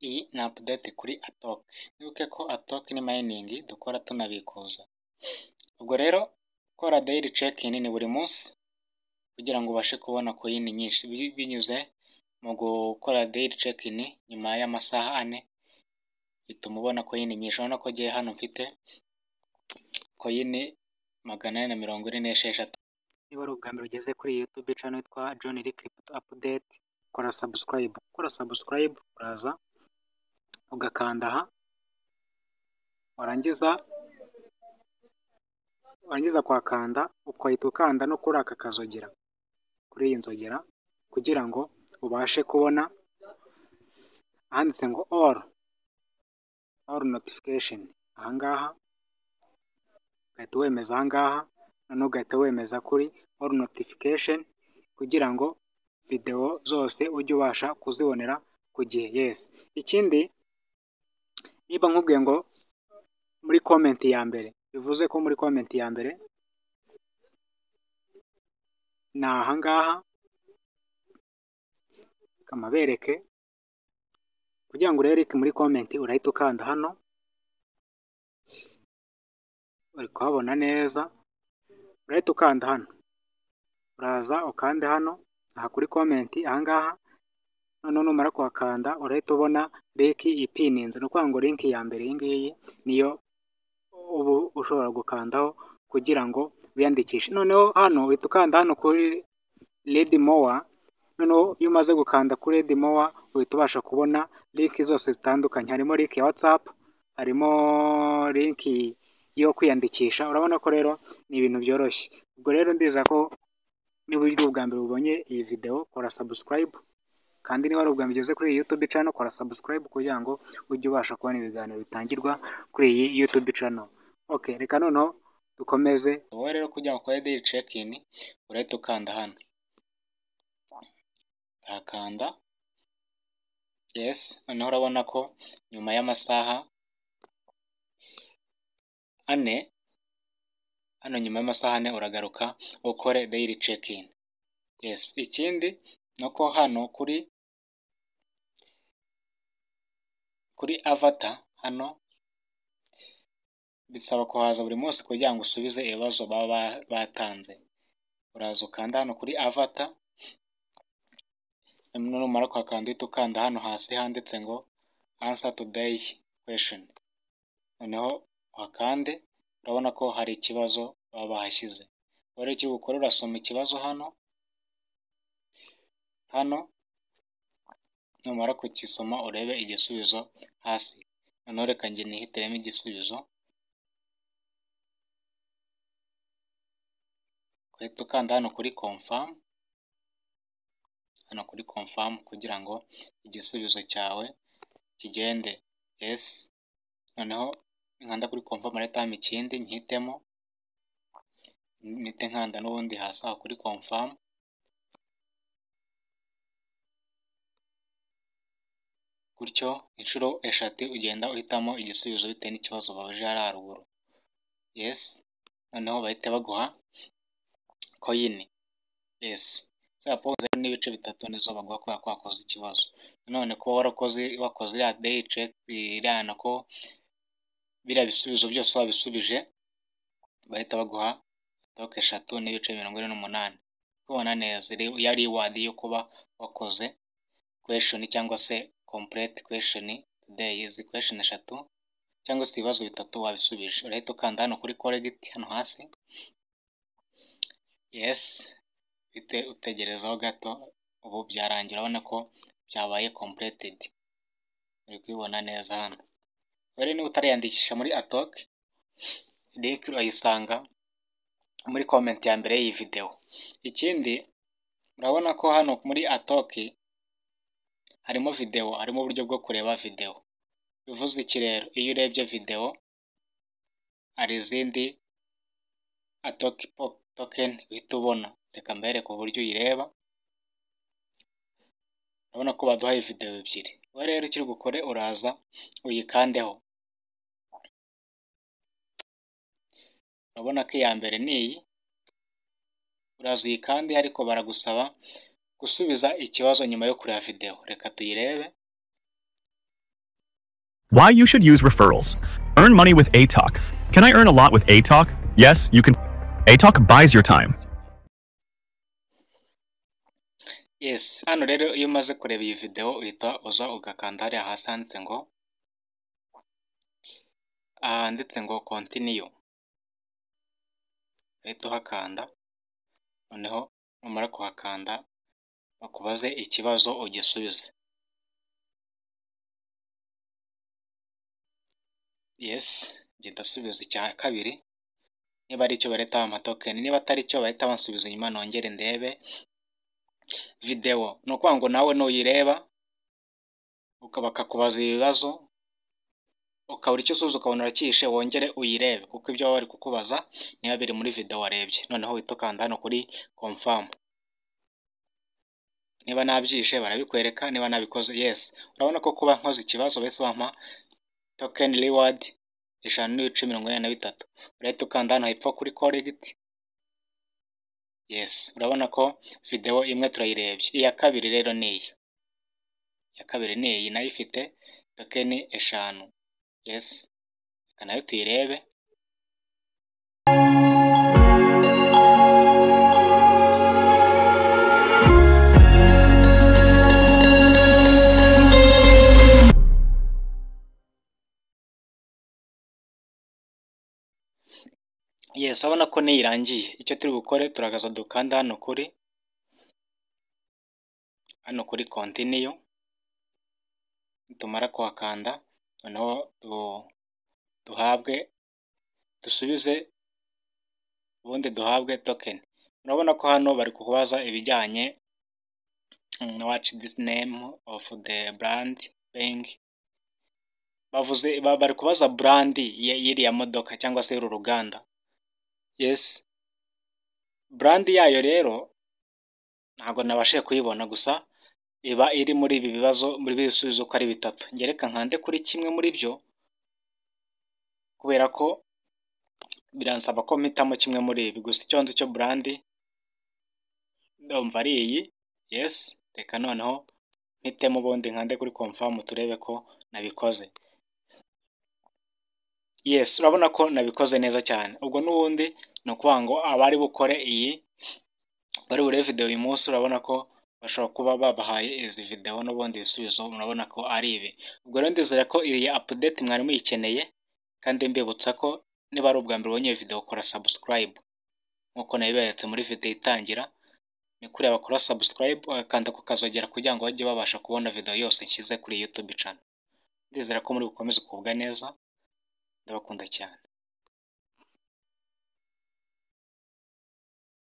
Iyi ni update kuri ATOK. Wibuke ko ATOK ni mining dukora tunabikuza. Ubwo rero gukora daily check-in ni buri munsi kugira ngo ubashe kubona coin nyinshi binyuze mu gukora daily check-in nyuma y'amasaha 4, bituma ubona coin nyinshi. Urabona ko ngewe hano mfite coin 446. Niba ari ubwa mbere ugeze kuri iyi YouTube channel yitwa John Lee Crypto Update, kora subscribe. Gukora subscribe uraza ugakanda aha, warangiza kuhakanda ugahita ukanda no kuri aka kazogera, kuri iyi nzogera, kugira ngo ubashe kubona ahanditse ngo all notification. Aha ngaha ugahita wemeza aha ngaha, noneho ugahita wemeza kuri all notification kugira ngo video zose ujye ubasha kuzibonera ku gihe. Yes. Ikindi niba nkubwiye ngo muri comment ya mbere, bivuze ko muri comment ya mbere ni aha ngaha, kamabereke kugira ngo urebe link muri comment urahita ukanda hano, uri kuhabona neza, urahita ukanda hano, uraza ukande hano aha kuri comment aha ngaha, noneho numara kuhakanda urahita ubona link ipininze. Ni ukuvuga ngo link ya mbere iyi ngiyi niyo ubu ushobora gukandaho kugira ngo wiyandikishe. Noneho hano uhita ukanda hano kuri read more, noneho iyo umaze gukanda kuri read more uhita ubasha kubona link zose zitandukanye, harimo link ya WhatsApp, harimo link yo kwiyandikisha. Urabona ko rero ni ibintu byoroshye. Ubwo rero ndizera ko niba uri ubwa mbere ubonye iyi video kora subscribe, kandi niba ari ubwa mbere ugeze kuri iyi YouTube channel kora subscribe kugira ngo ujye ubasha kubona ibiganiro bitangirwa kuri iyi YouTube channel. Okay, reka noneho dukomeze. Wowe rero kugira ngo ukore daily check-in urahita ukanda hano, urakanda yes. Noneho urabona ko nyuma y'amasaha 4, hano nyuma y'amasaha 4 uragaruka ukore daily check-in. Yes. Ikindi nuko hano kuri avatar hano bisaba kuhaza buri munsi kugira ngo usubize ibibazo baba batanze. Uraza ukanda hano kuri avatar, numara kuhakanda uhita ukanda hano hasi handitse ngo answer today question, noneho uhakande. Urabona ko hari ikibazo baba bahashyize. Wowe icyo ukora urasoma ikibazo hano, numara kukisoma urebe igisubizo hasi. Noneho reka njye nihitiremo igisubizo, uhita ukanda hano kuri confirm, hano kuri confirm kugira ngo igisubizo cyawe kigende. Yes. Noneho nkanda kuri confirm arahita hampa ikindi nkihitemo, mpite nkanda n'ubundi hasi aho kuri confirm. Gutyo inshuro 3 ugenda uhitamo igisubizo bitewe n'ikibazo babajije hariya haruguru. Yes. Noneho bahite baguha coin. Yes. Za poze 0.3 nizo baguha kubera ko wakoze ikibazo. Nanone kuba warakoze iriya daily check, iriya nako biriya bisubizo byose wabisubije, bahita baguha token 3.48. Kubona neza ya reward yo kuba wakoze question cyangwa se complete question today. Izi question 3 cyangwa se ibibazo 3 wabisubije. Urahita ukanda hano kuri correct hano hasi. Yes. Uhite utegerezaho gato, ubu byarangira. Urabona ko byabaye completed, uri kubibona neza hano. Rero niba utariyandikisha muri ATOK, link urayisanga muri comment ya mbere y'iyi video. Ikindi urabona ko hano muri ATOK harimo video, harimo uburyo bwo kureba video. Bivuze iki rero? Iyo urebye video hari izindi ATOK token uhita ubona. Reka mbereke uburyo uyireba. Urabona ko baduhaye video 2. Wowe rero icyo uri bukore uraza uyikandeho. Urabona ko iya mbere ni iyi, uraza uyikande ariko baragusaba gusubiza ikibazo nyuma yo kureba video. Reka tuyirebe. Why you should use referrals. Earn money with Aitoc. Can I earn a lot with Aitoc? Yes, you can. Aitoc buys your time. Yes, hano rero iyo umaze kureba iyi video uhita uza ugakanda hariya hasi handitse ngo continue, uhita uhakanda, noneho numara kuhakanda bakubaze ikibazo ugisubize. Yes, njye ndasubiza icya kabiri, niba ari cyo barahita bampa token, niba atari cyo bahita bansubiza inyuma nongere ndebe video. Ni ukuvuga ngo nawe nuyireba bakakubaza ibibazo ukabura icyo usubiza ukabona uracyishe, wongere uyirebe kuko ibyo baba bari kukubaza niba biri muri video warebye. Noneho uhita ukanda hano kuri confirm, niba nabyishe barabikwereka, niba nabikoze yes. Urabona ko kuba nkoze ikibazo bahise bampa token reward 5.83. Urahita ukanda hano hepfo kuri correct. Yes, urabona ko video imwe turayirebye. Iya kabiri rero ni iyi, iya kabiri ni iyi nayo ifite token 5. Yes, reka nayo tuyirebe. Yes, urabona ko niyirangiye. Icyo turi bukore turagaza dukanda hano kuri continue, nitumara kuhakanda noneho duhabwe dusubize ubundi duhabwe token. Urabona ko hano bari kubaza ibijyanye watch this name of the brand paying, bavuze bari kubaza brand y'iriya modoka cyangwa se y'uru ruganda. Yes, brand yayo rero ntabwo nabashije kuyibona, gusa iba iri muri ibi bibazo, muri bisubizo uko ari bitatu. Njye reka nkande kuri kimwe muri byo kubera ko biransaba ko mpitamo kimwe muri ibi, gusa icyo nzi cyo brand ndumva ari iyi. Yes, reka noneho mpitemo ubundi nkande kuri confirm turebe ko nabikoze. Yes, urabona ko nabikoze neza cyane. Ubwo n'ubundi ni ukuvuga ngo abari bukore iyi, bari burebe video uyu munsi, urabona ko bashobora kuba babahaye izi video n'ubundi ibisubizo murabona ko ari ibi. Ubwo rero ndizera ko iyi update mwari muyikeneye, kandi mbibutsa ko niba ari ubwa mbere ubonye iyi video kora subscribe nk'uko nabiberetse muri video itangira, ni kuriya bakora subscribe bagakanda ku kazogera kugira ngo bajye babasha kubona video yose nshyize kuri YouTube channel. Ndizera ko muri bukomeze kugubwa neza, ndabakunda cyane.